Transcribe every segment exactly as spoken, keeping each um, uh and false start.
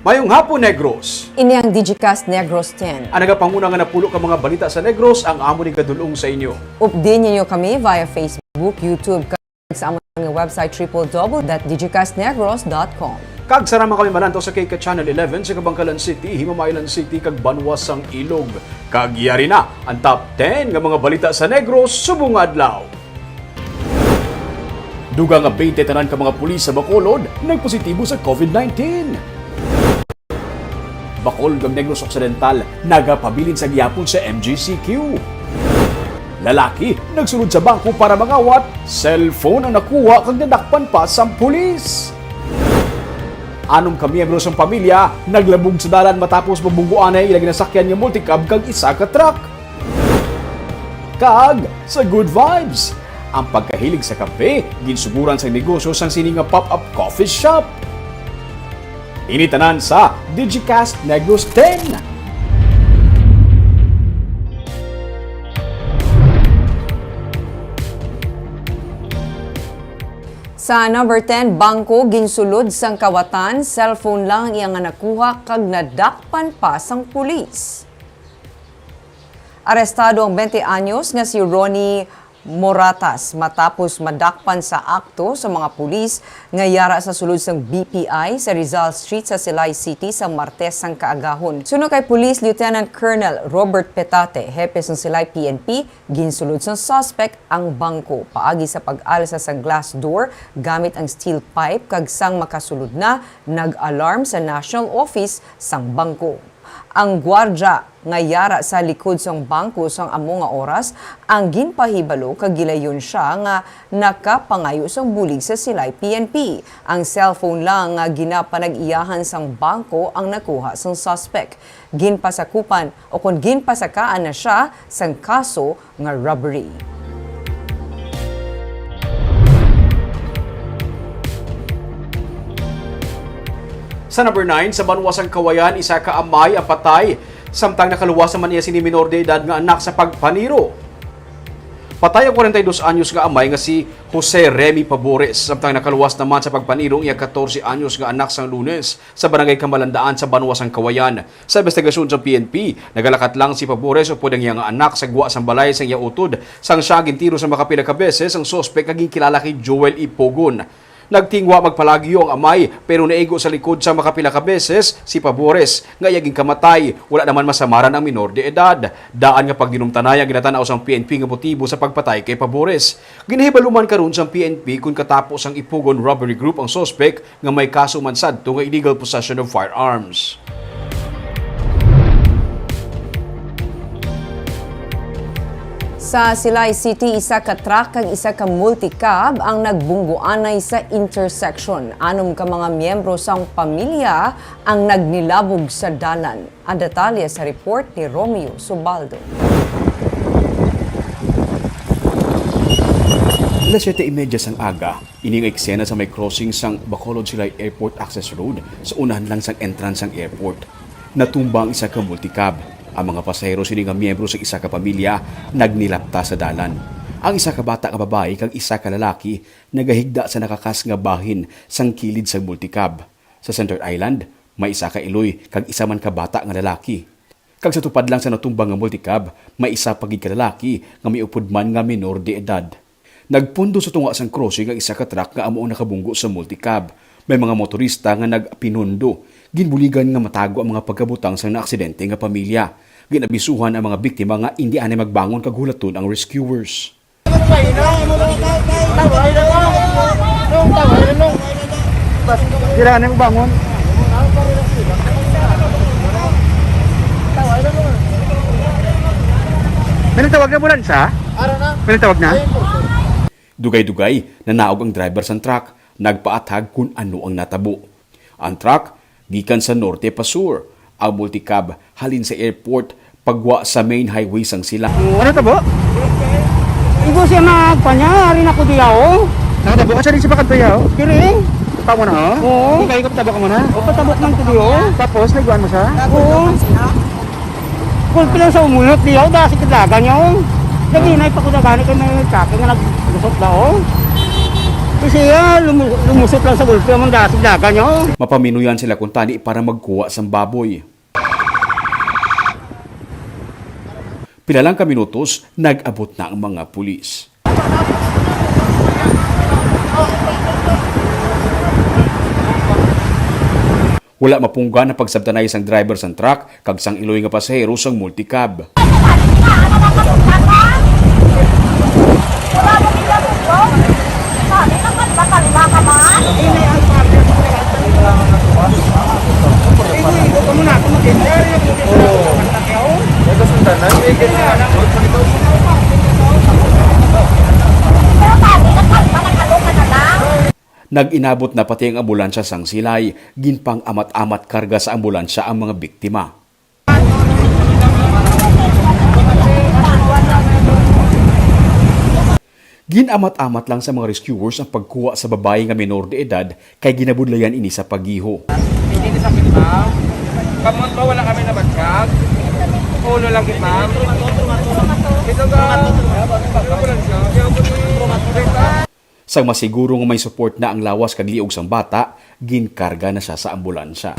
Mayong hapon, Negros. Ini ang Digicast Negros ten. Ang nagapanguna nga napulo ka mga balita sa Negros ang amo ni gadulong sa inyo. Update ninyo kami via Facebook, YouTube, kag sa amon nga website, triple w dot digicast negros dot com. Kag sa naman kami malantaw sa K K Channel eleven sa Kabangkalan City, Himamaylan City, kag Banwa sang Ilog. Kag yari na ang top ten nga mga balita sa Negros subong nga adlaw. Dugang nga twenty tanan ka mga pulis sa Bacolod nagpositibo sa COVID nineteen. Bacolod kag Negros Occidental nagapabilin sa gihapon sa M G C Q. Lalaki nagsulod sa bangko para mangawat, cellphone ang nakuha kag nadakpan pa sang pulis. Anom ka miyembro sang pamilya naglabog sa dalan matapos mabungguan ang ila ginasakyan nga multicab kag isa ka truck. Kag sa good vibes, ang pagkahilig sa kape ginsuguran sang negosyo sang sini nga pop-up coffee shop. Ini tanan sa Digicast Negros ten. Sa number ten, bangko ginsulod sang kawatan, cellphone lang ang iya nga nakuha kag nadakpan pa sang pulis. Arestado ang twenty anyos nga si Ronnie Moratas matapos madakpan sa akto sa mga pulis nga yara sa sulod sang B P I sa Rizal Street sa Silay City sa Martes sang kaagahon. Suno kay Police Lieutenant Colonel Robert Petate, hepe sang Silay P N P, ginsulod sang suspek ang bangko. Paagi sa pag-alsa sang glass door gamit ang steel pipe kag sang makasulod na, nag-alarm sa National Office sang bangko. Ang gwardya nga yara sa likod sang bangko sang amo nga oras ang ginpahibalo kag gilayon sia nga nakapangayo sang bulig sa Silay P N P. Ang cellphone lang nga ginapanag-iyahan sang bangko ang nakuha sang suspek. Ginpasakupan o kon ginpasakaan na sia sang kaso nga robbery. Sa number nine, sa banwa sang Kawayan, isa ka amay ang patay, samtang nakaluwas naman niya sini minor de edad nga anak sa pagpaniro. Patay ang kwarenta y dos anyos nga amay nga si Jose Remy Pabores, samtang nakaluwas naman sa pagpaniro ang iya katorse anyos nga anak sang Lunes sa Barangay Kamalandaan sa banwa sang Kawayan. Sa investigasyon sa P N P, nagalakat lang si Pabores upod ang iya nga anak sa gwa sang balay sang iya utod, sang siya gintiro sa makapila ka beses ang suspek nga ginkilala kay Joel Ipogon. Nagtingwa magpalagyo ang amay, pero naigo sa likod sa makapila ka beses si Pabores, nga iya ginkamatay. Wala naman masamaran ang minor de edad. Daan nga pagdinumtanay ang ginatan-aw sang P N P nga motibo sa pagpatay kay Pabores. Ginahibaluman karon sang P N P kon katapo sang Ipogon Robbery Group ang suspek nga may kaso man sadto nga illegal possession of firearms. Sa Silay City, isa ka truck kag isa ka multicab ang nagbungguanay sa intersection. Anom ka mga miyembro sang pamilya ang nagnilabog sa dalan. Ang detalye sa report ni Romeo Subaldo. Alas siyete y media sang aga, ini nga eksena sa may crossing sang Bacolod Silay Airport Access Road sa unahan lang sang entrance sang airport. Natumba ang isa ka multicab. Ang mga pasahero sini nga miyembro sa isa ka pamilya nagnilapta sa dalan. Ang isa ka bata nga babayi kag isa ka lalaki nagahigda sa nakakas nga bahin sang kilid sang multicab. Sa Centre Island, may isa ka iloy kag isa man ka bata nga lalaki. Kag sa tupad lang sa natumba nga multicab, may isa pa gid ka lalaki nga may upod man nga minor de edad. Nagpundo sa tunga sang crossing ang isa ka truck nga amo ang nakabunggo sa multicab. May mga motorista nga nagpinundo. Ginbuligan nga matago ang mga pagkabutang sang naaksidente nga pamilya. Ginabisuhan ang mga biktima nga indi anay magbangon kag hulaton ang rescuers. Dira na yung bangon. May nagtawag na ambulansya? May nagtawag na? Dugay-dugay, nanaog ang driver sang truck, nagpaathag kun ano ang natabo. Ang truck gikan sa norte pa sur. Ang multicab halin sa airport pagwa sa main highway sang Silay. Ano tabo? Igo siya magpanya, ari na ko diya, oh. Nakatabo ka siya rin sa pakadto, ya, oh? Kiri. Pa mo na, oh? Oo. Hindi kayo kapatabo ka mo na? O, patabok man ko diyo. Tapos, nagwan mo siya? Oo. Kulpi lang sa umulot diya, oh, dahil sa kadlagan niya, oh. Lagi na ipakudagani kay may traffic nga naglusot ba, oh. Kasi siya, lumu-, lumusot lang sa gulpi, among dasig dagan niya, oh. Mapaminuyan sila kuntani para magkuha sang baboy. Pila lang ka minutos, nag-abot na ang mga pulis. Wala mapunggan ang pagsabtanay sang driver sang truck kag sang iloy nga pasahero sang multicab. Nag-inabot na pati ang ambulansya sang Silay, ginpang-amat-amat karga sa ambulansya ang mga biktima. Gin-amat-amat lang sa mga rescuers ang pagkuha sa babayi nga menor de edad kay ginabudlayan ini sa pagiho. Hindi ni sakit, ma'am. Kamot mo, wala kami nabatyag. Ulo lang yun, ma'am. Ito ka. Ambulansya. Kaya po ni Sang masiguro nga may support na ang lawas kag liog sang bata, ginkarga na siya sa ambulansya.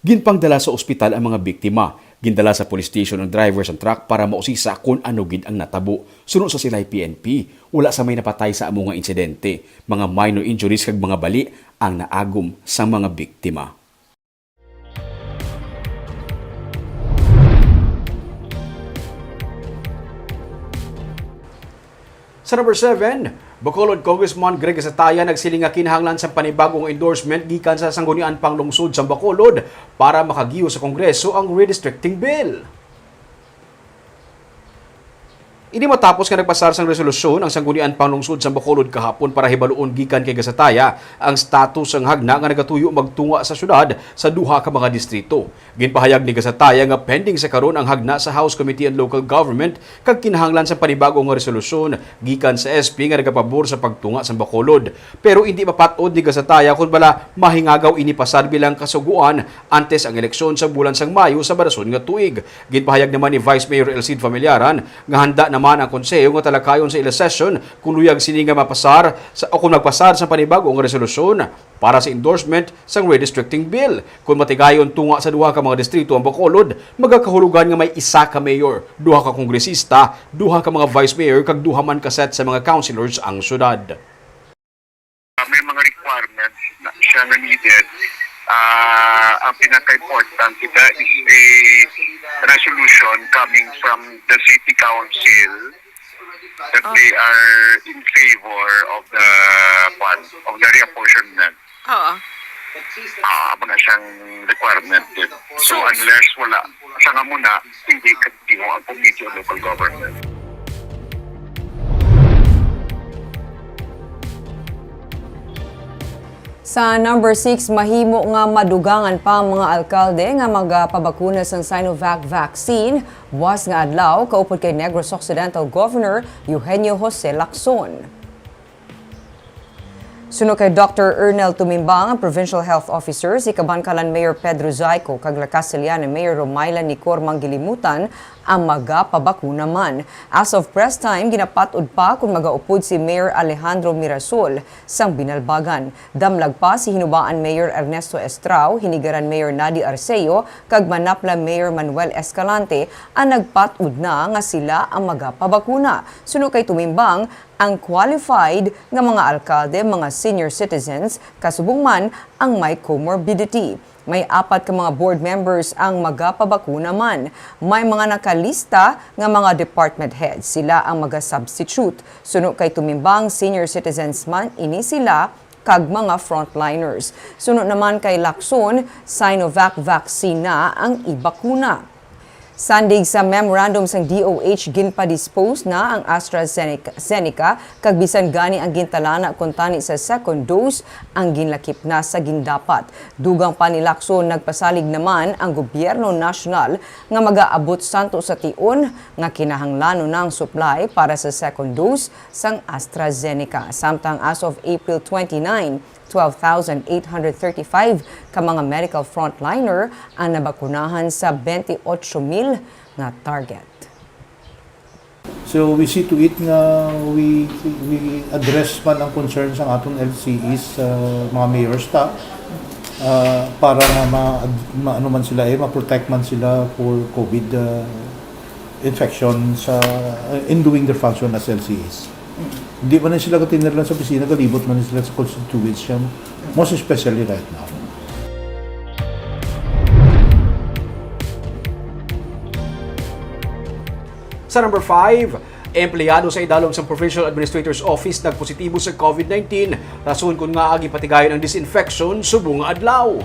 Ginpangdala sa ospital ang mga biktima. Gindala sa police station ang driver sang truck para mausisa kon ano gid ang natabo. Suno sa Silay P N P, wala sa may napatay sa amo nga insidente. Mga minor injuries kag mga bali ang naagom sa mga biktima. Sa number seven, Bacolod Congressman Greg Gasataya nagsiling nga kinahanglan sang panibago nga endorsement gikan sa Sangguniang Panglungsod sang Bacolod para makagiyo sa Kongreso ang redistricting bill. Ini matapos nga nagpasar sang resolusyon ang Sangguniang Panglungsod sang Bacolod kahapon para hibaluon gikan kay Gasataya ang status sang hagna nga nagatuyo magtunga sa syudad sa duha ka mga distrito. Ginpahayag ni Gasataya nga pending sa karon ang hagna sa House Committee on Local Government kag kinahanglan sang panibago nga resolusyon gikan sa S P nga nagapabor sa pagtunga sang Bacolod. Pero indi mapat-od ni Gasataya kon bala mahingagaw ini pasar bilang kasugoan antes ang eleksyon sa bulan sang Mayo sa barason nga tuig. Ginpahayag naman ni Vice Mayor Elcid Familiaran nga handa naman ang konseho nga talakayon sa ila session kung luyag sini nga mapasar sa, o kung magpasar sa panibago nga resolusyon para sa endorsement sang redistricting bill. Kung matigayon tunga sa duha ka mga distrito ang Bacolod, magakahulugan nga may isa ka mayor, duha ka kongresista, duha ka mga vice mayor, kag duha man ka set sa mga councilors ang syudad. May mga requirements na siya nga needed. Ah, ang pinaka-importante da is a resolution coming from the city council that they are in favor of the, kwan, of the reapportionment. Oo. Ah, amo na siyang requirement din. So, so, unless wala, sa nga muna, hindi ka tingog ang Committee on Local Government. Sa number six, mahimo nga madugangan pa ang mga alkalde nga magapabakuna sang Sinovac vaccine buas nga adlaw, kaupod kay Negros Occidental Governor Eugenio Jose Lacson. Suno kay Doctor Ernel Tumimbang, ang Provincial Health Officers, si Kabankalan Mayor Pedro Zayco kag La Castellana Mayor Romayla Nicor Manggilimutan ang magapabakuna man. As of press time, ginapat-od pa kon magaupod si Mayor Alejandro Mirasol sang Binalbagan. Damlag pa si Hinubaan Mayor Ernesto Estrao, Hinigaran Mayor Nadi Arceo, kag Manapla Mayor Manuel Escalante ang nagpat-od na nga sila ang magapabakuna. Suno kay Tumimbang, ang qualified nga mga alkalde, mga senior citizens, kasubong man ang may comorbidity. May apat ka mga board members ang magapabakuna man. May mga nakalista nga mga department heads. Sila ang maga-substitute. Suno kay Tumimbang, senior citizens man ini sila kag mga frontliners. Suno naman kay Lacson, Sinovac vaccine na ang ibakuna. Sandig sa memorandum sang D O H, ginpa-dispose na ang AstraZeneca, Zeneca, kag bisan gani ang gintalana kuntani sa second dose ang ginlakip na sa gindapat. Dugang pa ni Lacson, nagpasalig naman ang gobyerno nasyonal nga magaabot santo sa tion nga kinahanglanon na ang supply para sa second dose sang AstraZeneca. Samtang as of April twenty-nine, Twelve thousand eight hundred thirty-five ka mga medical frontliner ang nabakunahan sa twenty-eight mil nga target. So we see to it nga we we address man ang concerns sang aton L C Es, uh, mga mayors ta, uh, para nga ma, ma ano man sila, eh, ma-protect man sila for COVID, uh, infection sa, uh, in doing their function as L C Es. Hindi man na sila katinir lang sa opisina, galibot man sila sa constituency, most especially right now. Sa number five, empleyado sa idalom sang Provincial Administrator's Office nagpositibo sa COVID nineteen, rason kon ngaa ginpatigayon ang disinfection subong nga adlaw.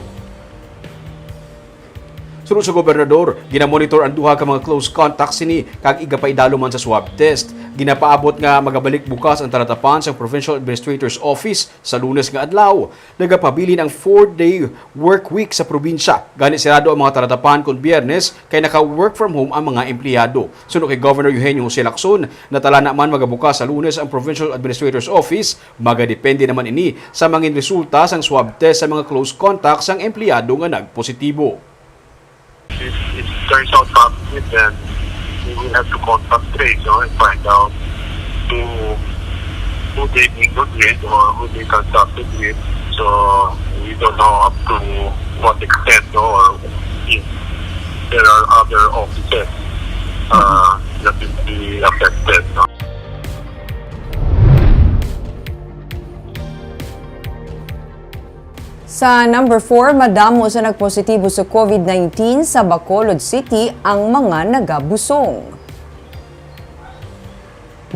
Sunod sa gobernador, ginamonitor ang duha ka mga close contacts sini kag igapaidalom man sa swab test. Ginapaabot nga magabalik bukas ang talatapan sang Provincial Administrator's Office sa Lunes nga adlaw. Nagapabilin ang four-day work week sa probinsya. Gani, sirado ang mga talatapan kon Biyernes kay naka-work from home ang mga empleyado. Suno kay Governor Eugenio Jose Lacson, natala na man magabukas sa Lunes ang Provincial Administrator's Office. Magadepende naman ini sa mangin resulta sang swab test sa mga close contacts sang empleyado nga nagpositibo. If it turns out positive, then we will have to contact trace, no, and find out who who they mingled with or who they contacted with. So we don't know up to what extent, no, or if there are other offices uh, that will be affected. No? Sa number four, madamo sa nagpositibo sa COVID nineteen sa Bacolod City ang mga nagabusong.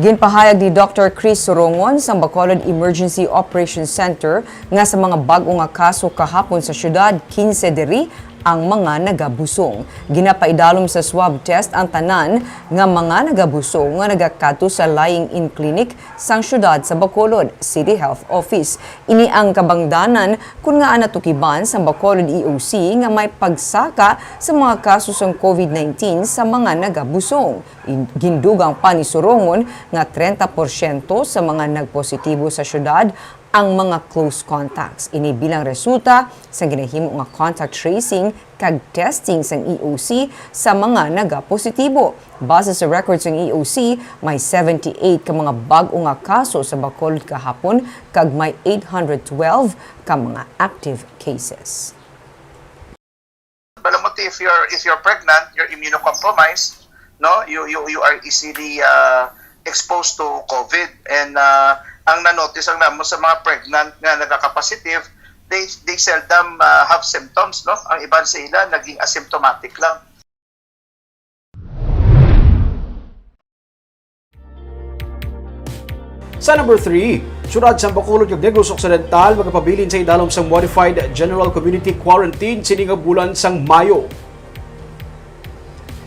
Ginpahayag ni Doctor Chris Surongon sang Bacolod Emergency Operations Center nga sa mga bag-o nga kaso kahapon sa syudad, kinse diri ang mga nagabusong. Ginapaidalom sa swab test ang tanan nga mga nagabusong nga nagakadto sa Lying-in Clinic sang syudad sa Bacolod City Health Office. Ini ang kabangdanan kon ngaa natukiban sang Bacolod E O C nga may pagsaka sa mga kaso sang COVID nineteen sa mga nagabusong. In-, gindugang pa ni Surongon nga trenta porsyento sa mga nagpositibo sa syudad ang mga close contacts. Ini bilang resulta sa ginahimo nga contact tracing kag testing sang E O C sa mga nagapositibo. Base sa record sang E O C, may seventy-eight ka mga bag-o nga kaso sa Bacolod kahapon kag may eight hundred twelve ka mga active cases. Alam mo, if you're if you're pregnant, you're immunocompromised, no? You you you are easily uh, exposed to COVID. And uh, ang na-notice ang namo sa mga pregnant nga nagaka-positive, they they seldom uh, have symptoms, no? Ang iban sa ila naging asymptomatic lang. Sa number three, syudad sang Bacolod kag Negros Occidental magapabilin sa idalom sang Modified General Community Quarantine sini nga bulan sang Mayo.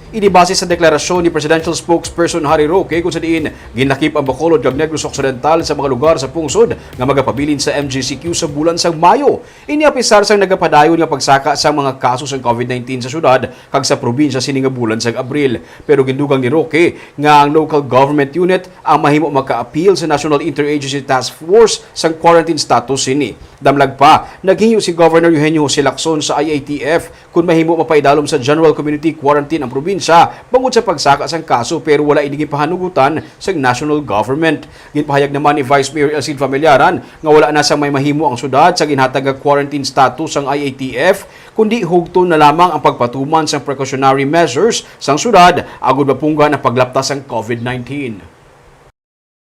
Ini base sa deklarasyon ni Presidential Spokesperson Harry Roque, kung sa diin ginlakip ang Bacolod kag Negros Occidental sa mga lugar sa pungsod nga magapabilin sa M G C Q sa bulan sang Mayo. Ini apisar sang nagapadayon nga pagsaka sang mga kaso sang COVID nineteen sa syudad kag sa probinsya sini nga bulan sang Abril. Pero gindugang ni Roque nga ang local government unit ang mahimo maka-appeal sa National Interagency Task Force sang quarantine status sini. Damlag pa, naghingyo si Governor Eugenio Jose Lacson sa I A T F kon mahimo mapaidalom sa general community quarantine ang probinsya bangod sa pagsaka sang kaso, pero wala ini ginpahanugotan sang national government. Ginpahayag naman ni Vice Mayor El Cid Familiaran nga wala na sang may mahimo ang syudad sa ginhatag nga quarantine status sang I A T F, kundi hugton na lamang ang pagpatuman sang precautionary measures sang syudad agud mapunggan ang paglapta sang COVID nineteen.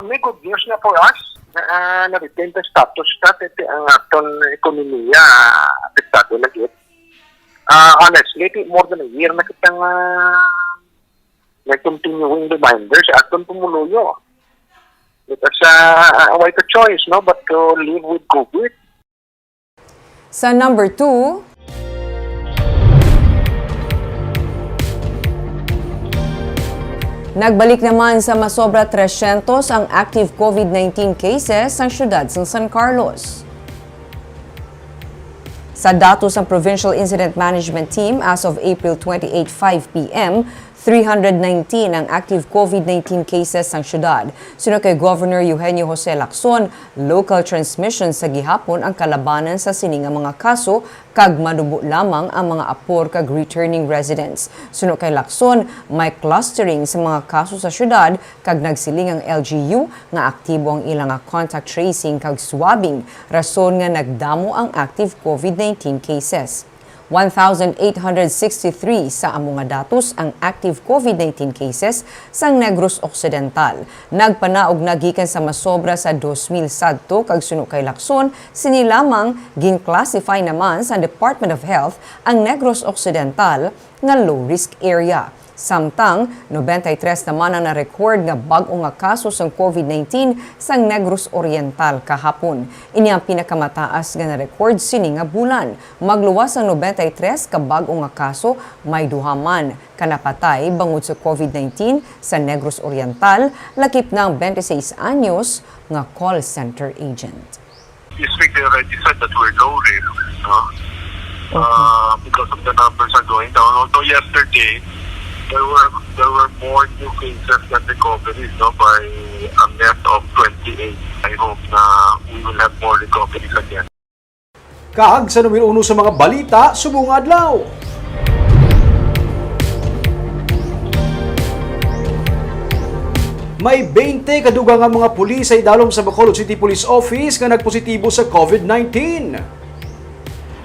May good news na for us na uh, na-retain the status ta, ti ang aton ekonomiya, ah, apektado na gyud. Ah, honestly, ti more than a year na kita nga may continuing reminders sa aton pumuluyo. Let us uh, away the choice, no, but to live with COVID. Sa number two, nagbalik naman sa masobra tresyentos ang active COVID nineteen cases sa siyudad sa San Carlos. Sa datos sang Provincial Incident Management Team, as of April twenty-eight, five P M, Three hundred nineteen ang active COVID nineteen cases sang syudad. Suno kay Governor Eugenio Jose Lacson, local transmission sa gihapon ang kalabanan sa sini nga mga kaso kag manubo lamang ang mga apor kag returning residents. Suno kay Lacson, may clustering sa mga kaso sa syudad kag nagsiling ang L G U nga aktibo ang ila nga contact tracing kag swabbing, rason nga nagdamo ang active COVID nineteen cases. One thousand eight hundred sixty-three sa amo nga datos ang active COVID nineteen cases sang Negros Occidental. Nagpanaog na gikan sa masobra sa dos mil sadto kag suno kay Lacson, sini lamang gin-classify naman sa Department of Health ang Negros Occidental nga low-risk area. Samtang, nobenta y tres naman ang na-record nga bag-o nga kaso sang COVID nineteen sang Negros Oriental kahapon. Ini ang pinakamataas nga na-record sini nga bulan. Magluwas ang nobenta y tres ka bag-o nga kaso, may duha man ka napatay bangod sa COVID nineteen sa Negros Oriental, lakip na ang twenty-six anyos nga call center agent. This week they already said that we're low risk, no? Uh, because of the numbers are going down. Although yesterday, there were there were more new cases than recoveries, no, by a net of twenty-eight. I hope na we will have more recoveries again. Kag sa numero uno sa mga balita subong nga adlaw. May twenty ka dugang nga mga pulis sa idalom sa Bacolod City Police Office nga nagpositibo sa COVID nineteen.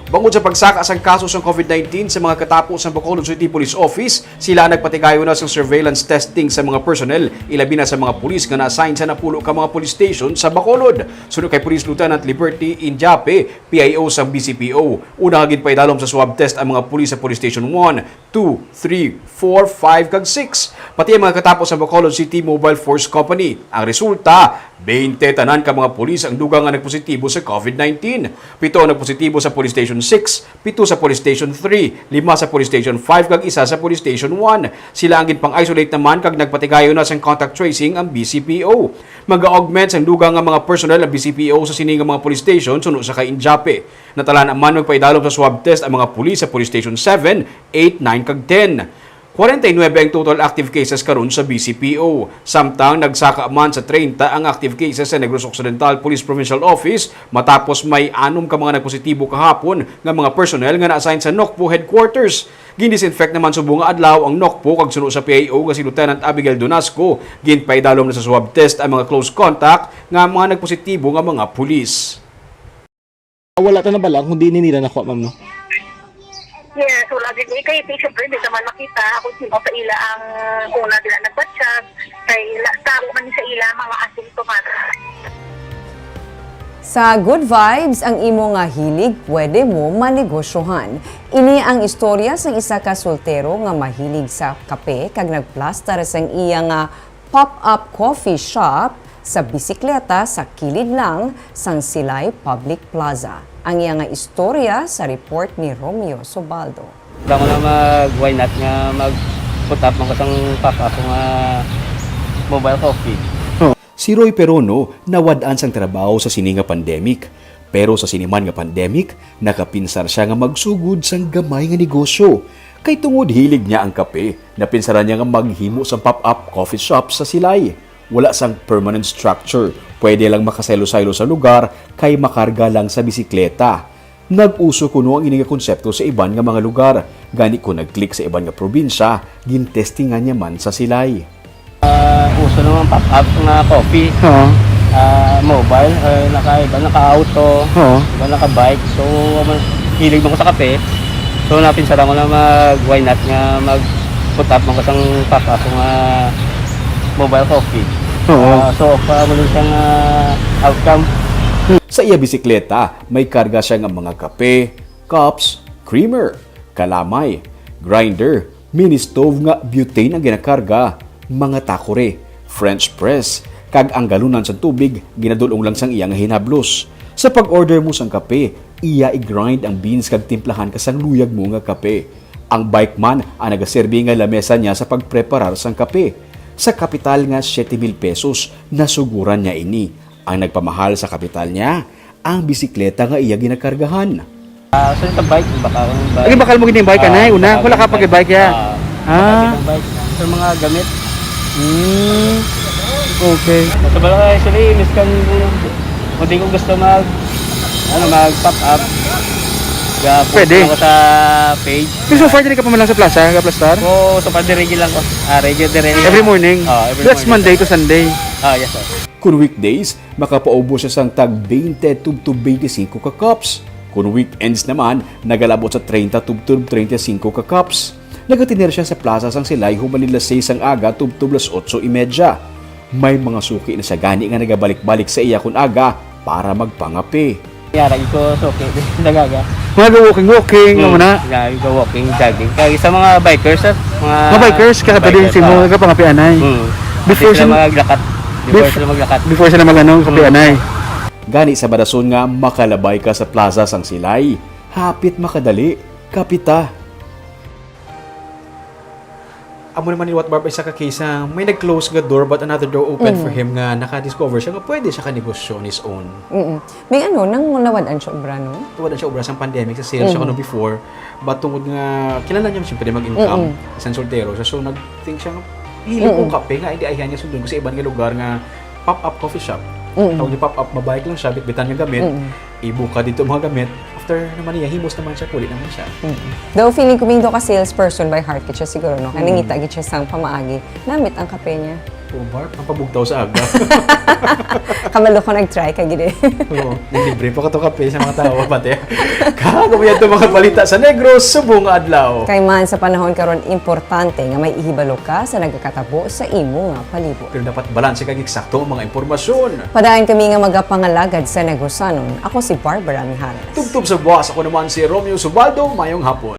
Bangod sa pagsaka sang kaso sang COVID nineteen sa mga katapo sang Bacolod City Police Office, sila nagpatigayon na sang surveillance testing sa mga personnel, ilabi na sa mga pulis nga na-assign sa napulo ka mga police station sa Bacolod. Suno kay Police Lieutenant Liberty Indiape, P I O sang B C P O, una nga ginpaidalom sa swab test ang mga pulis sa Police Station one, two, three, four, five, kag six, pati ang mga katapo sa Bacolod City Mobile Force Company. Ang resulta, twenty tanan ka mga pulis ang dugang nga nagpositibo sa COVID nineteen. Pito ang nagpositibo sa Police Station six, pito sa Police Station three, lima sa Police Station five, kag isa sa Police Station one. Sila ang ginpang-isolate naman kag nagpatigayon na sang contact tracing ang B C P O. Mag-augment sang dugang nga mga personnel ang B C P O sa sini nga mga police station suno sa kay Indiape. Natalaan man magpaidalom sa swab test ang mga pulis sa Police Station seven, eight, nine, kag ten. Kwarenta y nuebe ang total active cases karon sa B C P O, samtang nagsaka man sa treinta ang active cases sa Negros Occidental Police Provincial Office matapos may anom ka mga nagpositibo kahapon nga mga personnel nga na-assign sa NOCPO headquarters. Gin-disinfect naman subong nga adlaw ang NOCPO kag suno sa P I O nga si Lieutenant Abigail Donasco, ginpaidalom na sa swab test ang mga close contact nga mga nagpositibo nga mga pulis. Wala ta nabalang kung diin nila nakuha, ma'am, no? Yes, wala gid. Eh, kay, kay syempre, di naman makita kung sino sa ila ang una nila nagbatyag. Kay la- tao man sa ila, mga asymptomatic. Sa Good Vibes, ang imo nga hilig pwede mo manegosyohan. Ini ang istorya sang isa ka soltero nga mahilig sa kape kag nagplastar sang iya nga pop-up coffee shop sa bisikleta sa kilid lang sang Silay Public Plaza. Ang iya nga istorya sa report ni Romeo Sobaldo. Ako na mag, why not nga mag put up man ko sang pop up nga mobile coffee. Si Roy Perono nawad-an sang trabaho sa sini nga pandemic. Pero sa sini man nga pandemic, nakapinsar sia nga magsugod sang gamay nga negosyo. Kay tungod hilig niya ang kape, napinsaran niya nga maghimo sang pop-up coffee shop sa Silay. Wala sang permanent structure, pwede lang makasaylo-saylo sa lugar kay makarga lang sa bisikleta. Nag-uso kuno ang ini nga konsepto sa iban nga mga lugar. Gani, kon nag-click sa iban nga probinsya, gintestingan niya man sa Silay. Ah, uso naman pop-up nga coffee. Oo. Ah, mobile, eh, naka, iba naka-auto, Oo. iba naka-bike. So, man, hilig man ko sa kape. So, napinsaran ko na mag, why not nga mag put up man ko sang pop-up nga mobile coffee. Oo. Ah, so, pa mo lang siyang ah, outcome. Sa iya bisikleta, may karga siya nga mga kape, cups, creamer, kalamay, grinder, mini stove nga butane ang ginakarga, mga takore, French press, kag ang galunan sang tubig ginadul-ong lang sang iya nga hinablos. Sa pag-order mo sang kape, iya i-grind ang beans kag timplahan ka sang luyag mo nga kape. Ang bike man ang nagaserbi nga lamesa niya sa pagpreparar sang kape. Sa kapital nga siyete mil pesos, nasuguran niya ini. Ang nagpamahal sa kapital niya, ang bisikleta nga iya ginakargahan. Ah, so, sa bike, baka akong bike. Lagi bakal mo gini bike, Ah, anay, una? baka Wala ka akong pag-bike, ya? Ah, Ah. baka akong bike. Sa mga gamit. Hmm. Okay. Sa balay, actually, miskan kung di ko gusto mag, ano, mag pop up. Ga-post Pwede. lang ko sa page. So, so far, diri ka pa man lang sa plaza, ga-plastar? Oo, so far, diri lang ko. Ah, radio diri. Every morning? Ah, every That's morning. Monday to Sunday. Ah, yes, sir. Kon weekdays, makapaubos siya sang tag twenty tubtob twenty-five ka cups. Kon weekends naman, nagalabot sa thirty tubtob thirty-five ka cups. Nagatener siya sa plaza sang Silay human ni las seis sang aga tubtob las otso y media. May mga suki na siya gani nga nagabalik-balik sa iya kon aga para magpangape. Yara, iko suki. Nagaga. Mga walking-walking, ano na? Yeah, iko walking, jogging. Kaya sa mga bikers, sir. Mga, Mga bikers, kakadali bikers, sa imo, ah. nagkapangape anay. Hmm. Before Hindi sila sila- maglakat. Before Bef- sila maglakat. Before sila mag-ano, kape Hmm. anay. Gani sa marason nga makalabay ka sa plaza sang Silay, hapit makadali, kapita. Amo naman ni Wat Barb, isa ka case nga may nag-close nga door but another door open for him, nga naka-discover siya nga pwede siya ka negosyo on his own. Mm. May ano, nang nawad-an siya obra, no? Tuwad siya obra sang pandemic sa sales siya kuno before, but tungod nga kilala niya siyempre mag-income, isang soltero siya, so nag-think siya nga hilig ko kape nga hindi ayhan niya sundon ko sa iban nga lugar nga pop-up coffee shop. Tawag niya pop-up, mabalik lang siya, bitbitan nga gamit, ibuka dito mga gamit. After naman niya, himos naman siya, kuli naman siya. Though feeling ko, Ming, do ka salesperson by heart gid siya siguro, no? Kaya nangita gid siya sang pamaagi. Namit ang kape niya. Oh, Barb, ang pabugtaw sa aga. Kabalo ko nag-try ka gid eh. Oo, libre pa ko to kape sa mga tao, pati. Kago mo yan to mga balita sa Negros subong nga adlaw. Kay man sa panahon karon, importante nga may ihibalo ka sa nagakatabo sa imo nga palibot. Pero dapat balanse kag eksakto ang mga impormasyon. Padayon kami nga magapangalagad sa Negrosanon. Ako si Barbara Mijares. Tubtob sa buwas, ako naman si Romeo Subaldo. Mayong hapon.